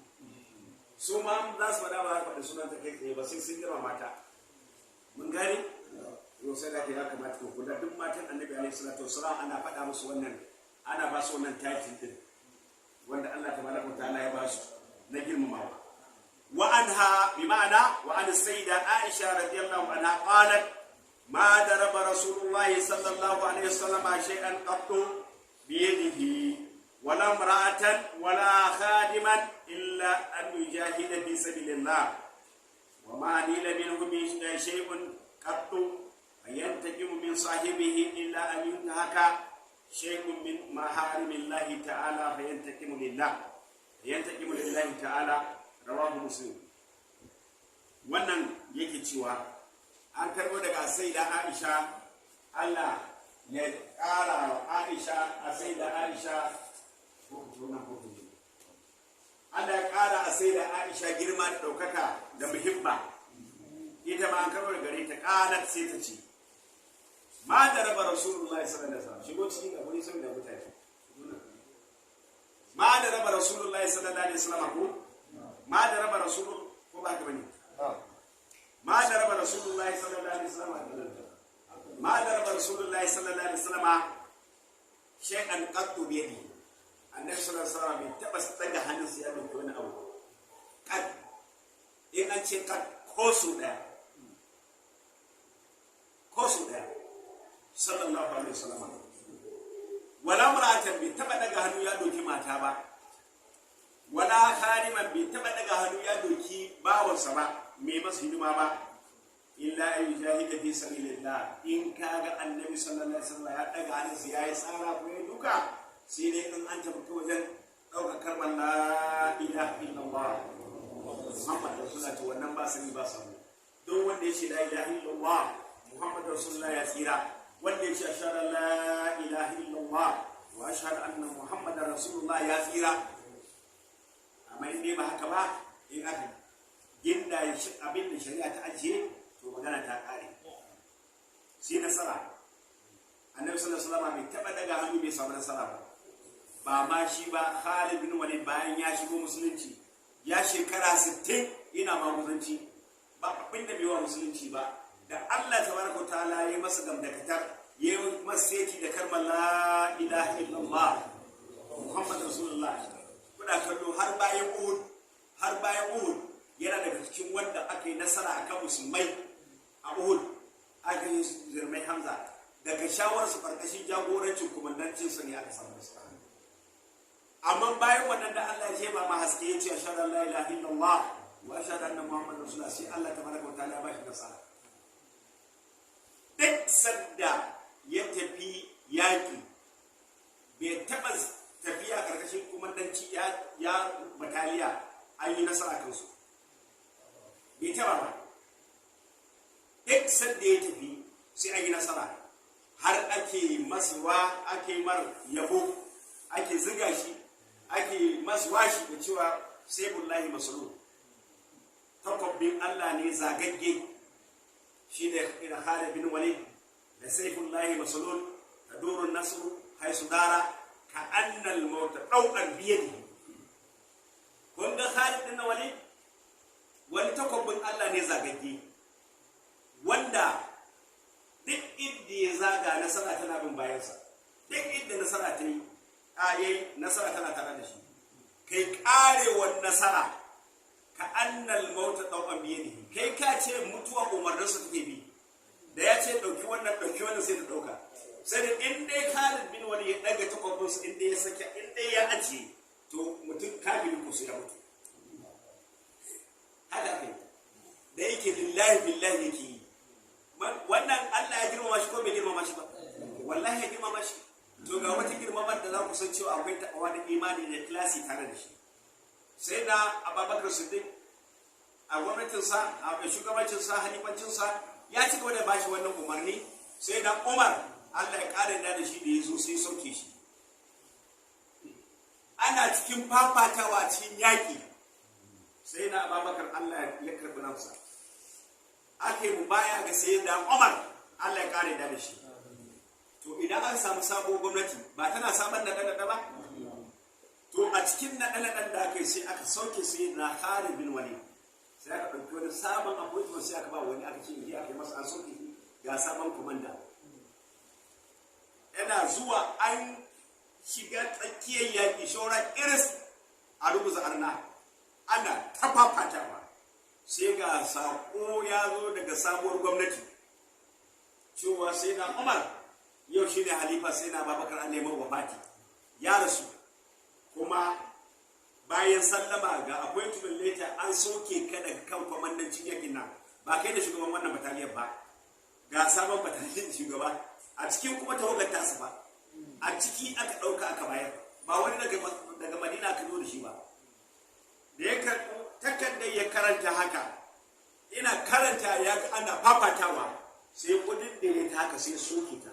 Su ma za su faɗa, ba za su faɗi sunan ta kai tsaye ba, sai sun girma mata. Mun gane? Yau sai da ya kamata ku kula, duk matan Annabi alaihi salatu wasalam ana faɗa musu wannan, ana ba su wannan title din wanda Allah tabaraka wa ta'ala ya ba su na girmamawa. Wa anha, bi ma'ana wa an sayyida Aisha radiyallahu anha qalat: ma daraba Rasulullahi sallallahu alaihi wasallam shay'an qattu bi yadihi, wala imra'atan wala khadiman, illa an yujahida fi sabilillah, wa ma nila minhu shay'un qattu فينتقم من صاحبه إلا أن ينتهك شيء من محارم الله تعالى فينتقم لله، فينتقم لله تعالى. رواه مسلم. Wannan yake cewa an karɓo daga Saida Aisha, Allah ya ƙara wa Aisha, a Saida Aisha, Allah ya ƙara a Saida Aisha girma da ɗaukaka da muhimma. Ita ma an karɓo daga gare ta, ƙalat, sai ta ce: ma da raba Rasulullahi sallallahu alaihi wasallam, shigo cikin abu ne saboda mutane, ma da raba Rasulullahi sallallahu alaihi wasallam, ko ma da raba Rasul, ko ba haka bane? Ma da raba Rasulullahi sallallahu alaihi wasallam, ma da raba Rasulullahi sallallahu alaihi wasallam shay'an qattu bi yadi. Annabi sallallahu alaihi wasallam bai taba daga hannunsa ya dauki wani abu qat. In an ce qat, ko su daya, ko su daya, sallallahu alaihi wasallam. Wala mar'atan, bai taba daga hannu ya doki mata ba, wala khadiman, bai taba daga hannu ya doki bawansa ba, mai masa hidima ba, illa an yujahida fi sabilillah. In kaga Annabi sallallahu alaihi wasallam ya daga hannunsa yayi tsara ko ya duka, sai dai in an tafi wajen ɗaukar kalmar la ilaha illallah Muhammad Rasulullah. To wannan ba sani ba sabo, don wanda ya ce la ilaha illallah Muhammad Rasulullah ya tsira. Wanda ya ce ashhadu an la ilaha illallah wa ashhadu anna Muhammadar Rasulullah ya tsira. Amma in dai ba haka ba, in aka ginda abin da shari'a ta ajiye, to magana ta kare, sai nasara. Annabi sallallahu alaihi wasallam bai taba daga hannu bai samu nasara ba. Ba ma shi ba, Khalid bin Walid bayan ya shigo musulunci, ya shekara 60 ina maguzanci, ba abin da bai wa musulunci ba, da Allah tabaraka ta'ala ya masa gamdakatar, ya yi masa seti da kalmar la ilaha illallah Muhammad Rasulullah. Kuna kallo har bayan Uhud, har bayan Uhud yana daga cikin wanda aka yi nasara akan musulmai a Uhud, aka yi zirmai Hamza, daga shawararsu karkashin jagorancin kumandancin sa ne aka samu nasara. Amma bayan wannan da Allah ya jefa ma haske, ya ce ashhadu an la ilaha illallah wa ashhadu anna Muhammadar Rasulullah, sai Allah tabaraka wa ta'ala ya bashi nasara. Duk sanda ya tafi yaƙi, bai taɓa tafiya karkashin kumandanci ya bataliya an yi nasara kansu, bai taɓa ba. Duk sanda ya tafi sai an yi nasara, har ake masuwa, ake mar yabo, ake ziga shi, ake masuwa shi da cewa saifullahi maslul, takwabin Allah ne zagagge. Shi ne ina Khalid bin Walid da saifullahi maslul, tadurun nasru haisu dara ka annal mauta daukan biyadi. Kun ga Khalid bin Walid wani takwabin Allah ne zagagge, wanda duk inda ya zaga nasara tana bin bayansa. Duk inda nasara ta yi a yayi nasara tana tare da shi. Kai karewar nasara ka annal mauta tawqan biyadihi, kai ka ce mutuwa umarninsa take bi, da ya ce dauki wannan dauki wannan sai ta dauka. Sai da in dai Khalid bin Walid ya daga takwabinsa, in dai ya sake, in dai ya ajiye, to mutum kafiri ko sai ya mutu. Haka kai da yake lillahi billahi yake yi wannan, Allah ya girmama shi ko bai girmama shi ba? Wallahi ya girmama shi. To ga wata girmamar da za ku san cewa akwai takawa da imani da ikhlasi tare da shi. Sai na Abubakar Siddiq a gwamnatinsa, a shugabancinsa, halifancinsa, ya ci gaba da bashi wannan umarni. Sai na Umar, Allah ya ƙara da shi, da ya zo sai sauke shi. Ana cikin fafatawa cikin yaƙi, sai na Abubakar Allah ya karɓi ransa, aka yi baya ga sai da Umar, Allah ya ƙara da shi. To idan an samu sabo gwamnati ba tana sabon naɗe-naɗe ba? To a cikin naɗe-naɗen da aka yi sai aka sauke sai na Khalid bin Walid, sai aka ɗauki wani sabon appointment, sai aka ba wani, aka ce ije aka yi masa, an sauke shi, ga sabon komanda. Yana zuwa an shiga tsakiyar yaƙi, shaura iris a rubuta arna, ana tafafatawa, sai ga saƙo ya zo daga sabuwar gwamnati cewa sai na Umar yau shi ne halifa, sai na Babakar an neman wafati, ya rasu. Kuma bayan sallama ga appointment letter, an soke ka daga kan kwamandancin yakin nan, ba kai da shugaban wannan bataliyar ba, ga sabon bataliyar shugaba. A cikin kuma tawagar tasa ba, a ciki aka ɗauka aka bayar, ba wani daga Madina aka zo da shi ba. Da ya karɓo takardar ya karanta haka, ina karanta ya ga ana fafatawa, sai kudin da ya ta haka sai soke ta,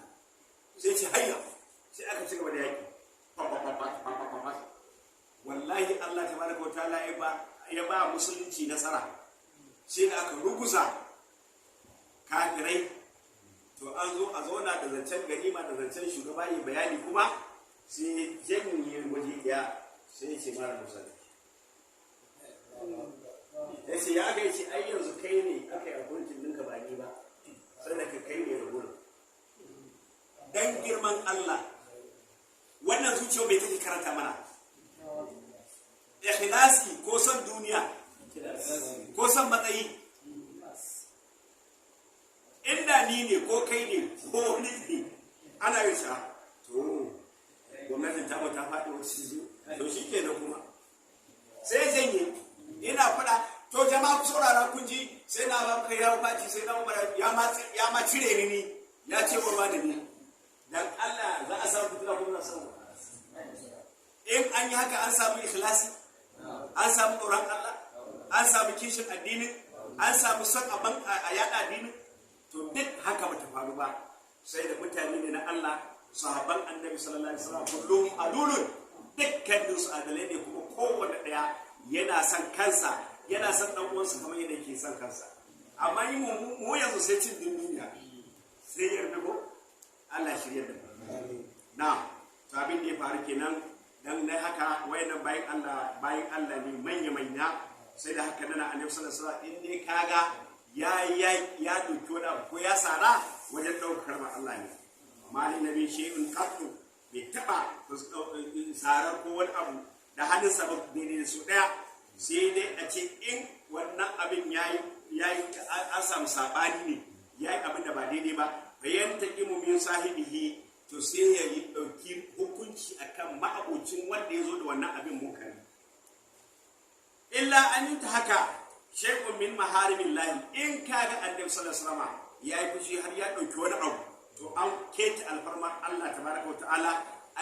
sai ce hayya, sai aka ci gaba da yaƙi. Wallahi Allah tabaraka wa ta'ala ya ba musulunci nasara, sai da aka ruguza kafirai. To an zo a zauna da zancen ganima da zancen shugaba yi bayani, kuma sai janye waje ɗaya, sai ce mara musa ya ce ya aka yi ce ai yanzu kai ne aka yi abincin ɗinka ba ni ba, sai da ka kai ne da gurin. Dan girman Allah, wannan zuciya mai take karanta mana? Ikhlasi ko son duniya ko son matsayi? Inda ni ne ko kai ne ko wani ne, ana yin sa to gwamnatin ta ta faɗi wata shi, to shi ke da kuma sai janye. Ina faɗa, to jama'a ku saurara, kun ji sai na ba kai ya faci, sai na Umar ya ma cire ni, ni ya ce ba da ni. Dan Allah za a samu fitina ko za a samu? In an yi haka an samu ikhlasi, an samu tsoron Allah, an samu kishin addinin, an samu son aban a yada addinin. To duk haka bata faru ba, sai da mutane ne na Allah, sahabban Annabi sallallahu alaihi wasallam, kullum adulun, dukkanin su adalai ne, kuma kowanne daya yana son kansa, yana son dan uwansa kamar yadda yake son kansa. Amma yi mu yanzu sai cin duniya, sai yarda ko Allah shirya da mu. Na to abin da ya faru kenan. Dan na haka wayannan bayan Allah, bayan Allah ne manya manya. Sai da haka nana Annabi sallallahu alaihi wasallam in dai kaga ya ya ya dauki wani abu ko ya sara wajen daukar kalmar Allah ne. Amma ni nabi shay'un qattu bai taba sarar ko wani abu da hannunsa ba daidai da su daya, sai dai a ce in wannan abin yayi yayi an samu sabani ne, yayi abin da ba daidai ba, bayan taqimu min sahibihi, to sai ya yi ɗauki hukunci akan ma'abocin wanda ya zo da wannan abin munkari. Illa an yi ta haka shay'un min maharimin lahi, in kaga Annabi sallallahu alaihi wasallam ya yi fushi har ya ɗauki wani abu, to an keta alfarmar Allah tabaraka wa ta'ala,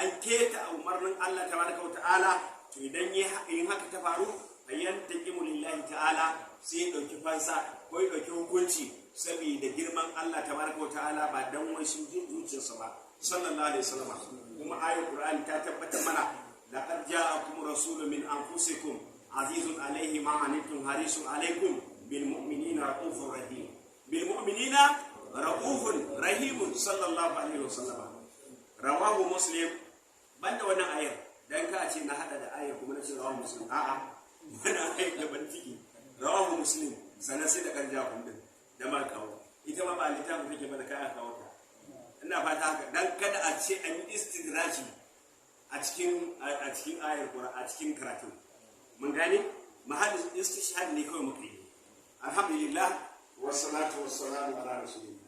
an keta umarnin Allah tabaraka wa ta'ala. To idan yin haka ta faru, bayan taqimu lillahi ta'ala, sai ya ɗauki fansa ko ya ɗauki hukunci saboda girman Allah tabaraka wa ta'ala, ba dan wai sun jin zuciyarsa ba, sallallahu alaihi wasallam. Kuma ayar Qur'ani ta tabbatar mana, laqad ja'akum rasulun min anfusikum azizun alaihi ma anittum harisun alaikum bil mu'minina raufur rahim, bil mu'minina raufun rahim, sallallahu alaihi wasallam. Rawahu Muslim. Banda wannan ayar, dan ka ce na hada da ayar kuma na ce rawahu Muslim, a'a, wannan ayar da ban ciki rawahu Muslim. Sannan sai da karja kun din da ma kawo ita ma ba littafin take ba da kaya kawo ta. Ina fata haka dan kada a ce an yi istidraji a cikin ayar Qur'an, a cikin karatu. Mun gane mahallin istishhad ne kawai muka yi. Alhamdulillah, wassalatu wassalamu ala rasulillah.